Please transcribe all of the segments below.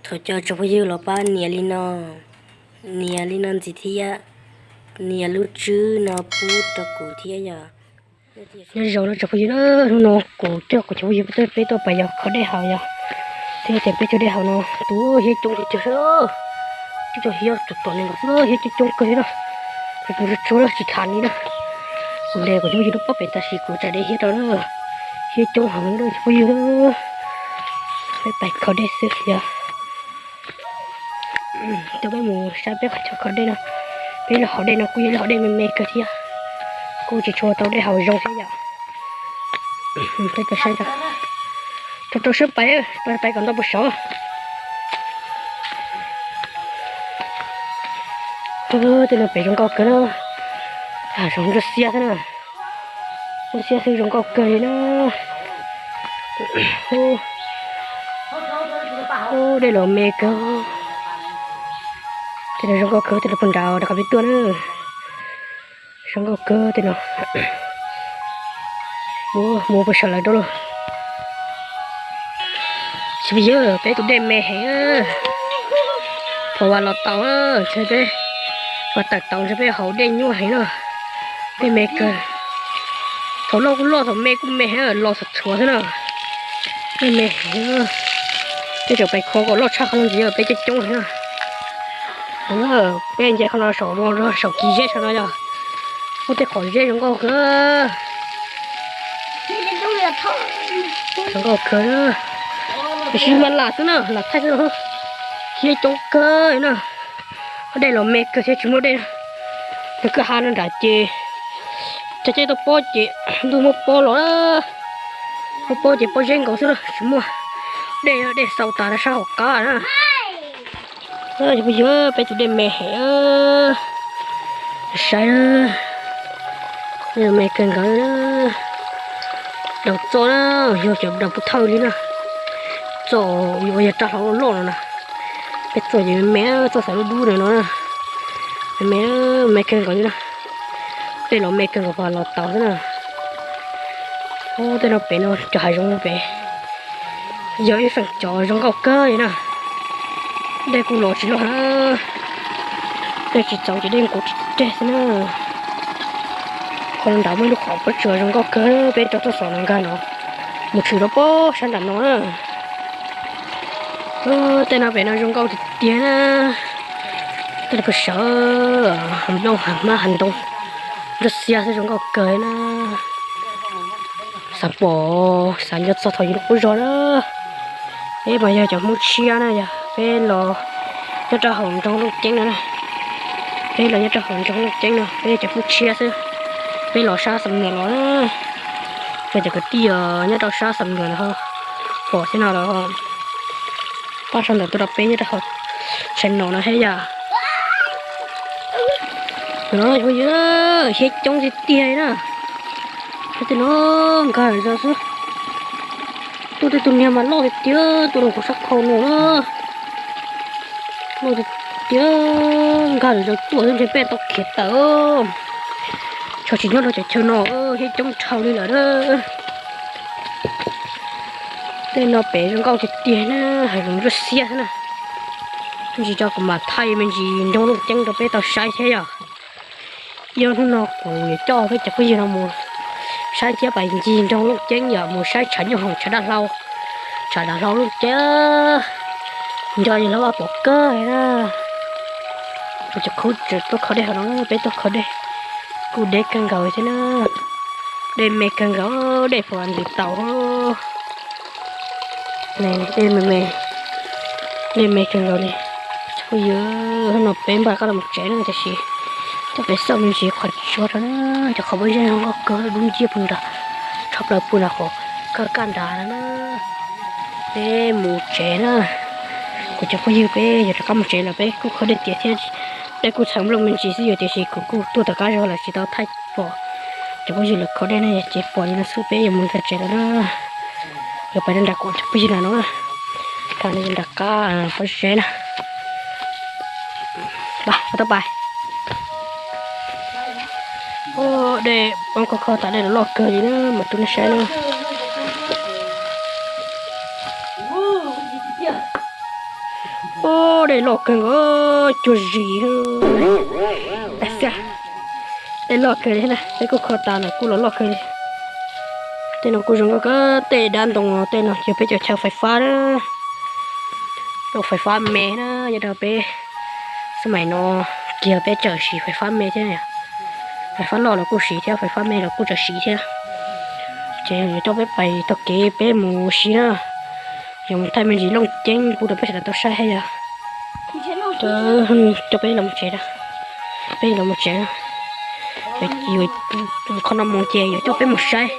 Thov caw tsoom phooj ywg los pab nias li no, nias li no ntxiv thiab, nias lub tswb no pub rau kuv thiab yom. Nyob zoo no tsoom phooj ywg na, hnub no kuv coj kuv cov phooj ywg peb tuaj pais yos kho dej haus yom. Thiab tias peb cov dej haus no tus hiab coob tiag tiag xwb, coob coob hiab tom tom nees nkaum xwb, hiab coob coob kawg li na. Ces kuv tsuag tsuag tsis tham li na. Kuv ntes kuv cov phooj ywg lub pob pem tam sim kuv tsa dej hiab rau na. Hiab coob heev li na cov phooj ywg. Peb pais kho dej xwb yom. Tuaj peb mus saib peb qhov chaw kho dej no. Peb lub hauv dej no kuj yog lub hauv dej me me kawg thiab, kuj tsis tshua tau dej haus zoo thiab yom. Peb saib, rau rau siab pais, pais kom ntau puas saud. Tej no pem zoo nkauj kawg na, hav zoov ntsuab xiab xwb na, ntsuab xiab xwb zoo nkauj kawg li na. Dej los me kawg. Tej no zoo nkauj kawg, tej no puag nrad rov qab peb tuaj na. Zoo nkauj kawg tej no. Mus puas saum lawv rau lauj. Tsis yog peb tus dej me heev, thaum vas los tau, ntshe peb vas tawm tau ntshe peb haus dej nyuaj heev na. Dej me kawg. Thaum loj kuj loj, thaum me kuj me heev, los txhua txhua xwb na. Dej me heev. Peb tseem pais kho kom loj tshaj qhov no ntxiv, peb coob coob heev na. Peb nce qhov no saum, saum kis zeb saum no yog muaj tej qhov zeb zoo nkauj kawg. Zoo nkauj kawg, tiam sis mas lam xwb na, lam thaij xwb na. Hiab coob kawg na. Dej los me kawg thiab tsis muaj dej. Nws kwj ha no nram ces cov ceg tuaj pob ces ntuj muab pob los, muab pob ces pob zeb nkaus xwb na, tsis muaj dej, dej xaus tas rau sab hauv qab na. Cov phooj ywg, peb tus dej me heev. Saib, me kawg nkaus. Daus txoj na, yog cov daus pub thawj li na. Txoj yuav yog rab hlau loj loj no na. Peb txoj ces me me, txoj xav dub dub no no. Me me, me kawg nkaus li na. Dej los me kawg nkaus, pas los tau xwb na. Ub, tej no pem no cov hav zoov pem yog ib feem cov zoo nkauj kawg li na. Dej kuj los tsis loj na, dej tsis txaus ces dej nkaus tsis deg xwb na. Qhov nrad muaj ib lub qhov pob tsuas zoo nkauj kawg, peb rau tuaj xauj no nkag no, mus tshwm rau pob sab nram no na. Tej no pem no zoo nkauj tiag tiag na. Tej no pem sawv nplooj hav hmab hav ntoo, nruab xiab xwb zoo nkauj kawg na. Xav pom xav nco txog thaum yus loj quab zog na. Peb mas yog cov Hmoob tshiab na, yog peb los nyob rau hauv nroog Looj Ceeb no na. Peb los nyob rau hauv nroog Looj Ceeb no, peb yog cov Hmoob tshiab xwb. Peb los sab Xam Nuam los na. Yog cov kwv tij nyob rau sab Xam Nuam no ho pom thiab no los pab sau ntawv tuaj rau peb nyob rau hauv channel no thiab yom. Tus no yog hiab coob tiag tiag na. Tej no nkag zog xwb. Tuaj tej tus niag mas loj tiag tiag, tuaj rau hauv sab khau no na. Loj tiag tiag, nkag zog tuaj xwb ntshe peb tau khiav tawm. Tsis nyob rau cov chaw no, hiab coob dhau li lawm na. Tej no pem zoo nkauj tiag tiag na, hav zoov nruab xiab xwb na. Me ntsis tso kuv mam thaij me ntsis nroog Looj Ceeb rau peb tau saib thiab yom. Yog hnub no kuv yuav coj peb cov phooj ywg no mus saib thiab pais ncig nroog Looj Ceeb yom, mus saib tshav nyoob hoom tshav dav hlau, tshav dav hlau Looj Ceeb. Nco yog lawv vaj pom kawg li na. Kuv cov khub tseem tuaj kho dej hauv no, peb tuaj kho dej kuj deb kawg nkaus thiab na. Dej me kawg nkaus, dej puas ntws taus. Dej me me, dej me kawg nkaus li. Phooj ywg, hnub no peb npaj qab los mus tsev na, tiam sis coj peb xauj me ntsis qhov tshuab rau na, cov qhov pob zeb zoo nkauj kawg dub nciab puag nrad, tshaj plaws puag nrad qhov kaj kaj nrad na. Peb mus tsev na. Kuv cov phooj ywg peb yuav rov qab mus tsev lawm, peb kuj kho dej tiav thiab, dej kuj txhaws nplooj me ntsis xwb yom, tiam sis kuv kuj tuaj tom qab zog lawm tsis tau thaij pom cov phooj ywg lawv kho dej na, ces pom li no xwb peb yuav mus nram tsev lawm na. Yuav pais rau nram kuv cov phooj ywg na no, nram qab pob zeb na. Tau pais. Dej poob kho kho tas dej los loj kawg li na, mas rau nej saib na. Dej loj kawg nkaus, cuag zis. Dej loj kawg li na, peb kuj kho tas lawm kuj los loj kawg li. Tej no kuj zoo nkauj kawg, tej dab ntoo tej no ces peb cov chaw fais fab na, rau fais fab me na, nyob rau peb xab maim no kiag peb tseem siv fais fab me thiab. Fais fab loj los kuj siv thiab, fais fab me los kuj tseem siv thiab. Ces yuav coj peb pais taug kev peb mus si na, yuav mus thaij me ntsis Looj Ceeb pub rau peb sawv daws tau saib thiab yog. Coj peb los mus tsev, peb los mus tsev. Qhov no mus ces yuav coj peb mus saib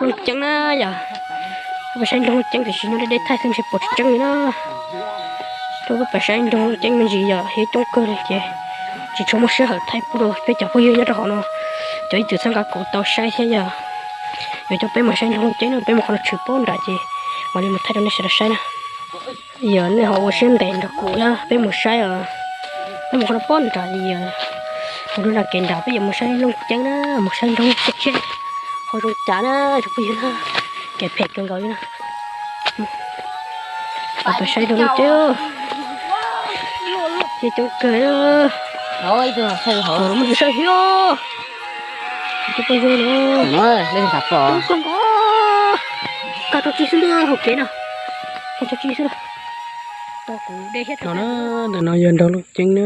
Looj Ceeb na yog. Peb saib nroog Looj Ceeb tiam sis nyob deb deb thaij xwb ntshe pom tsis tseeb li na. Coj peb pais saib nroog Looj Ceeb me ntsis yog thiab coob kawg li ces tsis tshua muaj sij hawm thaij pub rau peb cov phooj ywg nyob rau hauv no, cov ib txwm txhawb nqa kuv tau saib thiab yog. Yuav coj peb mus saib nroog Looj Ceeb no, peb mus qhov no tshwm pob nram ces mam li mus thaij rau nej sawv daws saib na. Yog nej ho ua siab ntev nrog kuv na, peb mus saib os. Peb mus qhov no pob nram, mus rau nram kev nram peb yuav mus saib Looj Ceeb na, mus saib nroog Looj Ceeb seb ho zoo cas na, tsoom phooj ywg na. Kev phem kawg nkaus li na. Peb saib nroog Looj Ceeb, ces coob kawg. Muaj tus saib thiab. Coob kawg nkaus. Kag tso tseg xwb na, hauv kev no. Kag tso tseg xwb na. No na, ntawm no yog nroog Looj Ceeb na.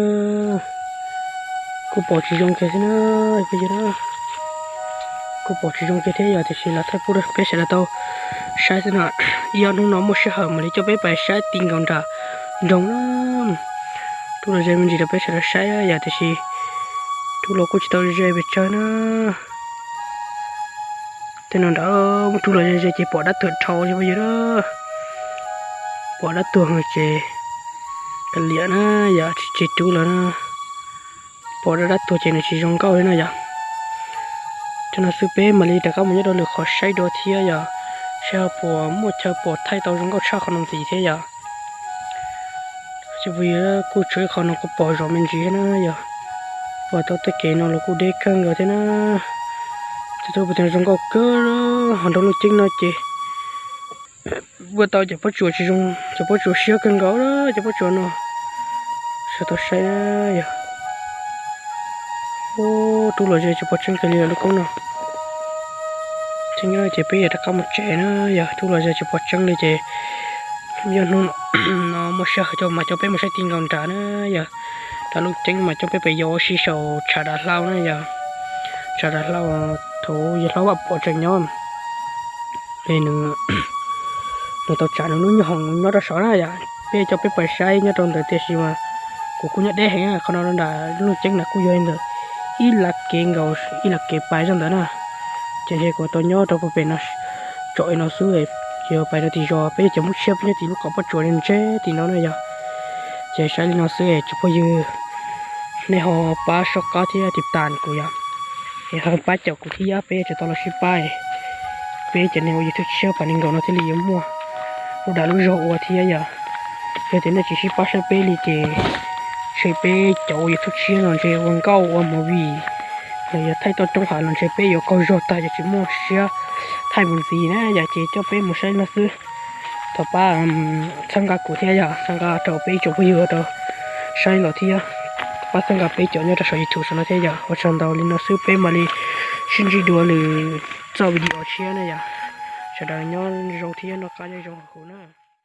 Kuj pom tsis zoo kiag thiab na. Kuj pom tsis zoo kiag thiab yog tiam sis los thaij pub rau peb sawv daws tau saib xwb no. Yog hnub no muaj sij hawm mam li coj peb pais saib ti nkaus nram nroog na. Rub los ze me ntsis rau peb sawv daws saib yog tiam sis rub los kuj tsis tau ze pes tsawg na. Tej no nrad muab rub los ze ze ces pom dab tuag dhau li phooj ywg na. Pom dab tuag ces kav liam na, yog tsis tseg rub los na. Pom dab tuag ces nws tsis zoo nkauj li na yog. Cov no xwb peb mam li rov qab mus nyob rau lwm qhov saib dua thiab yog, seb ho puas muaj chaw pom thaij tau zoo nkauj tshaj qhov no ntxiv thiab yog. Tsis phooj ywg, kuj tshuav ib qho no kuj pom zom me ntsis na yog. Pom tau tej kev no los kuj deb kawg nkaus thiab na. Txhua txhua pus tias zoo nkauj kawg, ho nroog Looj Ceeb no ces ua tau cov pob tsuas tsis zoo, cov pob tsuas siab kawg nkaus, cov pob tsuas no. Sawv tau saib na yog. Rub los ze tsis pom tseeb kiag li lub koob no. Tseeb ces peb yuav rov qab mus tsev na yog, rub los ze tsis pom tseeb li ces yog hnub no muaj sij hawm coj mas coj peb mus saib ti nkaus nrad na yog. Nram Looj Ceeb mas coj peb pem yos ua si saum tshav dav hlau na yog. Tshav dav hlau thaum yawg hlob Vaj Pov tseem nyob, nws tau tsam nws lub nyuag hoom nyob rau saud na yog. Peb coj peb pais saib nyob rau ntawd tiam sis mas kuv kuj nyob deb heev, qhov no nram Looj Ceeb na kuj yog ntawm ib lab kev nkaus, ib lab kev pais zoj ntawd na. Ces ntshe kuv tau nyob rau puag pem no tsom li no xwb, ces pais rau tim zos peb cov Hmoob tshiab peb nyob tim lub qhov pob tsuas ntseb tim no na yog. Ces saib li no xwb es tsoom phooj ywg, nej ho pab soj qab thiab tiv tas kuv yog, es ho pab caum kuv thiab peb yuav tsum tau los sib pab, peb cov neeg ua YouTube tshiab pam neeg nkaus no thiaj li yuav muaj lub dag lub zog ua thiab yog. Yog tias nej tsis sib pab saib peb li ces ntshe peb cov ua YouTube tshiab no ntshe ua nkauj ua movie los yog thaij toj roob hav los ntshe peb yuav qaug zog tag ces tsis muaj siab thaij mus ntxiv na yog. Ces coj peb mus saib no xwb. Thov pab txhawb nqa kuv thiab yog, txhawb nqa rau peb ib tsoom phooj ywg rau saib los thiab, pab txhawb nqa peb cov nyob rau saum YouTube saum no thiab yog. Ua tsaug ntau, li no xwb peb mam li sib ntsib dua lwm txoj video tshiab na yog. Sawv daws nyob zoo thiab noj qab nyob zoo huv na.